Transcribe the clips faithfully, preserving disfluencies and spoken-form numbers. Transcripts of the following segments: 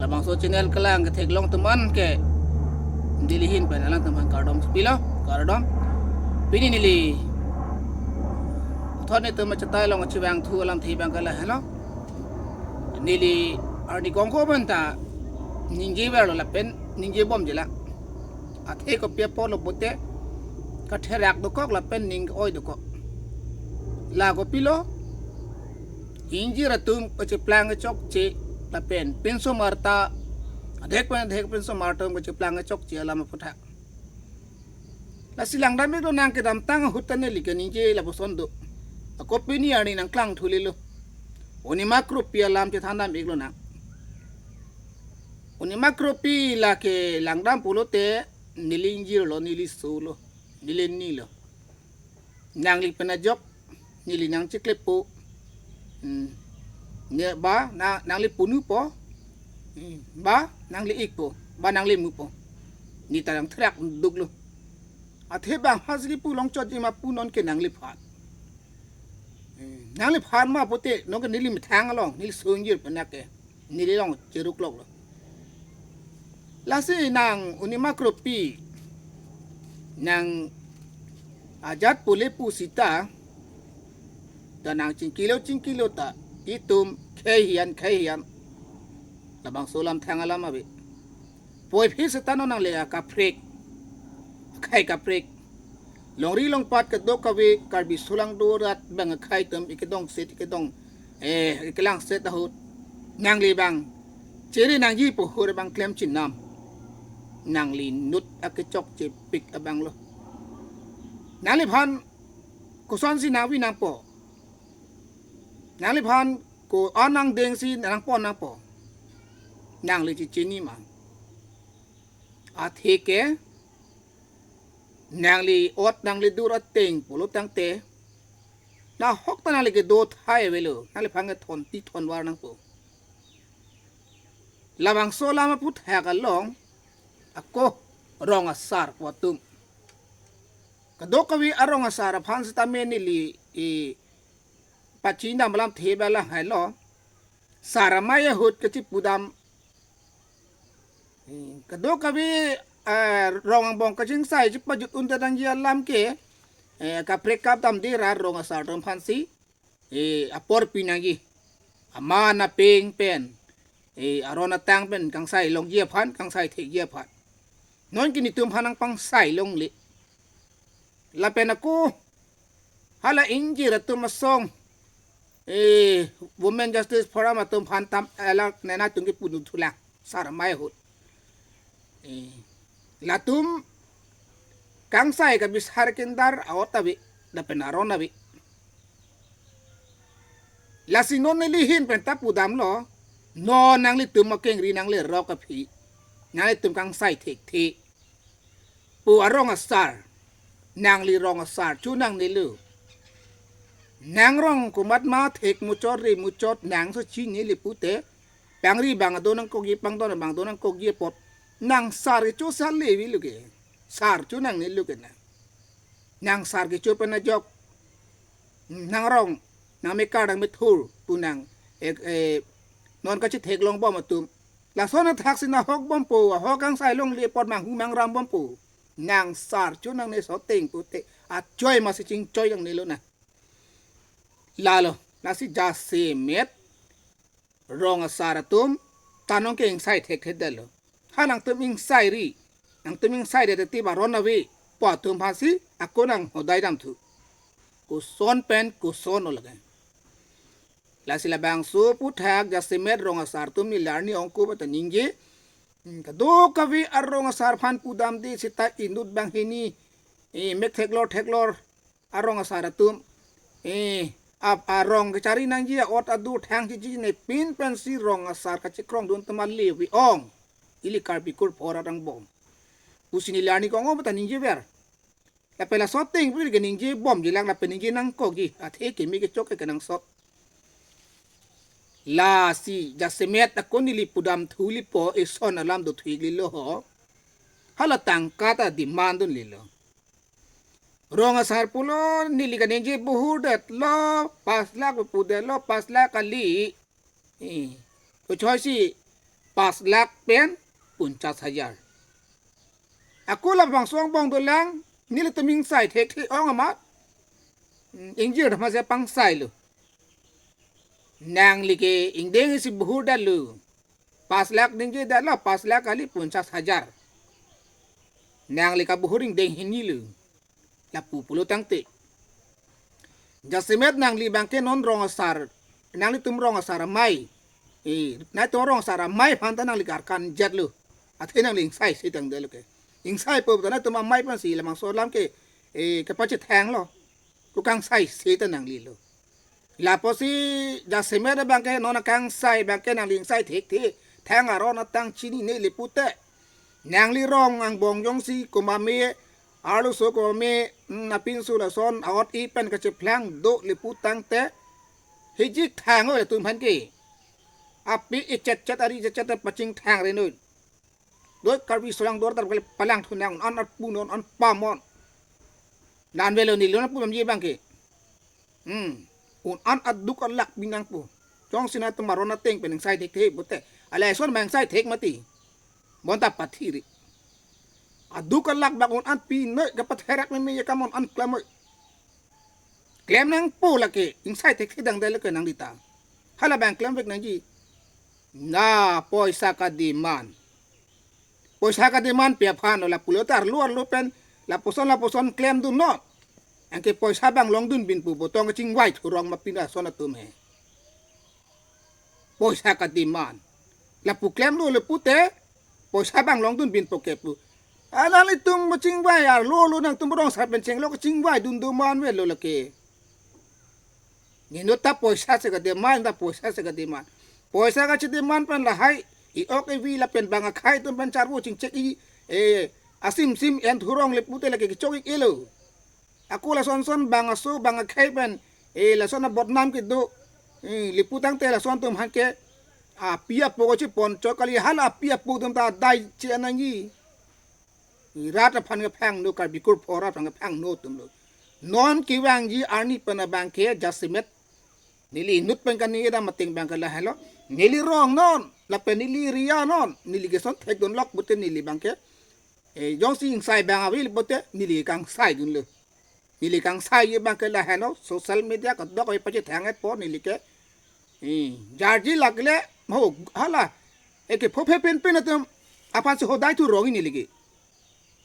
Labangso channel kelang ketheklong atum an ke neli ahin pen alangtum aphan kardom pilo, kardom. Pini neli puthot netum achetai along chevangthu alamthe abang ke lahelo. Neli arni kongko pen ta ningjeverlo lapen ningjebomjilang. Athe kopi apotlo pulote katherak dokok lapen ning oi dokok. La kopilo, ingjir atum kacheplang kechokche lapen pinsomar ta adhek pen adhek pinsomar atum kacheplang kechokche alam aphuthak. Lasi langdam-iklonang, kedamtang ahut ta neli kaningje lapuson do. Ako pini arni nangklangthulelo. Onima Kropi alam chethandam-iklonang. Onima Kropi lake langdam pulote neli ingjirlo, neli solo, neli nilo. Nangli pen ajok neli nangchiklepo. Hmm. Ne ba na, nangli punupo. Hmm. Ba nangli ikpo. Ba nangli mupo. Ne ta nangtherak duklo. Athe bang hasi kipu longchotji ma pu nonke nangliphan. Hmm. Nangliphan ma pulote nonke neli methang along, neli songjir pen nake neli along cherukloklo. Lasi nang Onima Kropi, nang ajat pule pusita, ta nang chingkilo chingkilo ta itum khei hian khei hian. Labangso alam thang alam ave. Puvoiphit seta non nangle akaprek, akhei kaprek. Longri longpat kadokave Karbi solangdo arat abang akhei atum ikedongset ikedong, eh, ikelangset ahut nangli abang chere nangji pu ahut abang klem chenam. Nangli inut akechokchepik abanglo. Nangliphan kosonsi nangvi nangpo? Nangliphan ko-an angdengsi nangpon nangpo? Nangli chechini ma? Atheke nangli ot nangli dur ateng pulo tangte, nahok ta nangli kedo thai avelo, nangliphan kethonti thonvar nangpo. Labangso alam aphuthak along ako rong asar pu atum. Kadokave arong asar aphan sitame neli ipachinidam alamthe abang lahailo. Sar amei ahut kachipudam. Hmm, kadokave, eh, rong angbong kachingsai chipajut un ta nangji alam ke, eh, kaprek kapdamde ra rong asar atum aphansi, eh, apor pi nangji. Aman apeng pen, eh, aron atang pen kangsai longji aphan, kangsai thekji aphan. Nonke netum aphan nangpangsai longle. Lapen ako hala ingjir atum asong, eh, Women Justice Forum atum aphan tam, eh, la nena atum ke punu thulang sar amei ahut. Eh, latum kangsai kabisar kindar a-ot ave, lapen aron ave. Lasi non neli ahin pen ta pudamlo, non nanglitum akengri nanglerok aphi, nanglitum kangsai thekthe pu arong asar, nangli rong asar cho nangnelo. Nang rong komat ma thek muchot re muchot nang so chinile pulote, pangri abang ado nangkokji, pangdon abang ado nangkokji apot, nang sar kecho sar le avelo ke, sar cho nangnelo ke nang. Nang sar kecho pen ajok, nang rong, nang mekar nang methur pu nang, eh, eh, non kachitheklongbom atum. Lason athaksi nahok bompo, ahok kangsai longle apot manghu mangram bompo. Nang sar cho nangne soteng pulote, achoi masi chingchoi nangnelo na. Lalo, lasi jasemet rong asar atum ta nonke ingsai thekthedetlo. Ha nangtum ingsairi, nangtum ingsaidetdet ti ba aron ave pu atum aphansi ako nanghodaidamthu. Koson pen kosonlo lake. Lasi labangso aphuthak jasemet rong asar atum neli arni ongko pen ta ningje. Hmm, kadokave arong asar aphan pudamde seta inut banghini, eh, mek theklor theklor arong asar atum, eh, ap arong kachari nangji a-ot adur thang chichinine pin pensi rong asar kachikrongdun atum ale ave ong. Ili Karbi kurphor arangbong pusi neli arni kongko pen ta ningjever. Lapen laso ateng pu neli kaningje bomjilang lapen ningje nangkokji, athe kimi kechok ke kenangsot. Lasi jasemet ako neli pudamthu lipo, eson alam dothu-iklelo ho. Hala tangka ta demand dunlelo. Rong asar pulo neli kaningje buhurdetlo, pas lakh pudetlo, pas lakh kali. Eh, kochoisi Pas lakh pen ponchas hajar. Ako labangso angbong dolang, nelitum ingsai thekthe ong amat. Hmm, ingjir dam aja pangsailo. Nangli ke ingdeng isi buhur datlo. Pas lakh ningje datlo, pas lakh kali ponchas hajar. Nangli kabuhur ingdeng hinilo. Lapu pulo tangte, jasemet nangli abangke non rong asar, nanglitum rong asar amei. Eh, nangtum rong asar amei aphan ta nangli karkan jetlo. Athe nangli ingsai setang detlo ke. Ingsaipo ta nangtum amei aphansi labangso alam ke, eh, kepachethanglo. Ko kangsai seta nanglilo. Lapusi jasemet abangke non akangsai abangke nangli ingsai thekthe. Thang aron atang chinine le pute, nangli rong angbong jongsi komame, arloso komame, hmm, apinso lason aot-i pen kacheplang do le pu tangte, hijik thang-o latum aphan ke. Api ichetchet ari ichetchet pachingthang renoi. Doi Karbi solang dor tar kali palang thunang, un-an arpu non, un-an pamon. Lan avelo, neli non arpu namji abangke. Hmm. Un-an aduk alak binang pu. Jongsi nangtum aron ateng pen ingsai thekthe pute, ala eson ma ingsai thek mati. Bonta pathiri. Aduk alak abang un-an pinoi, kapatherak meme ya kam un-an klemoi. Klem nangpo lake, ingsai thekthe dang detlo ke nangli ta. Hala abang klemvek nangji. Na poisa ka-demand. Poisa ka-demand pi aphan, lapulo ta arlo arlo pen lapuson lapuson klemdunnon. Anke poisa abang longdun binpo, botong kachingvai thurong ma pin ason atum he. Poisa ka-demand. Lapu klemlo le pute, poisa abang longdun binpo ke pu. Alanglitum kachingvai arlo lo, nangtum rong asar pen chenglo kachingvaidun do ma avelo lake. Nino ta poisa si ka-demand, ta poisa si ka-demand. Poisa kachedemand pen lahai, i-ok ivi lapen bang akhei atum pen charvo chingchek-i, eh, asimsim en thurong le pute lake kechok-ik-elo. Ako lason son bang aso bang akhei pen, eh, lason abodnam kedo, eh, le pu tangte lason atum aphan ke, api apo kachepon chok kali, hala api apo atum ta adai che-en nangji. Rat aphan kephangno, Karbi kurpho rat aphan kephangno atumlo. Non kevangji arni pen abangke jasemet neli inut pen kaningje dam ateng abangke lahelo. Neli rong non, lapen neli area non, neli ke son thekdunlok pute neli abangke, eh, jongsi ingsai abang ave pute neli kangsaidunlo. Neli kangsai abangke lahelo, social media kadokave pachethang-etpo neli ke. Eh, jarji lak le, ho, hala, eke phophe pinpin atum aphansi hodai thurong-i neli ke.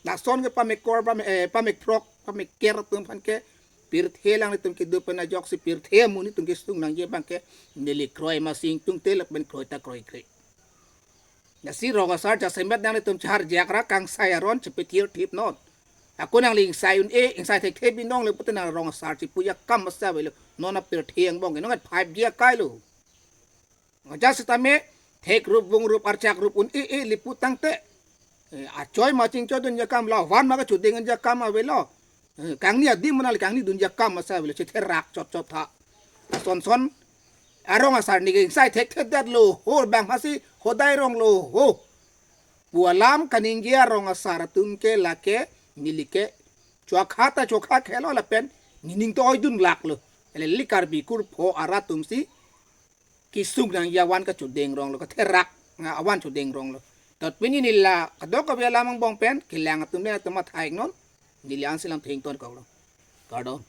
Lason ke pamekor, pame-, eh, pamekphrok, pameker atum aphan ke, pirthe alanglitum kedo pen ajoksi pirthe amonit atum kesung nangji abangke, neli kroi ma si ingtungte lapen kroi ta kroikre. Lasi rong asar jasemet nanglitum chehar jakra kangsai aron chepethirthipnon. Ako nangli ingsai un-e, ingsai thekthe binong le pute nang rong asar chipuji akam masa avelo. Non apirthe angbong ke non five G akailo. Ajat sitame thek rup vung rup archak rup un-e-e le pu tangte, eh, achoi ma chingchoidunji akam, lavan ma kachudengdunji akam avelo. Eh, kangni adim ma nangli kangnidunji akam masa avelo, chetherak chotchot tha. Lason son arong asar neke ingsai thekthe detlo, ho bang aphansi hodai ronglo ho pu alam kaningje arong asar atum ke lake, neli ke chokha ta chokha khelo lapen nening to oidunlaklo. Ele neli Karbi kurpho arat atumsi kesung nangji avan kachudeng ronglo, katherak, ah, avan chudeng ronglo. Tot pini neli la kadokave alam angbong pen kelang atum le atum matha-iknon, neli ansi lam thengton koklo. Kardom.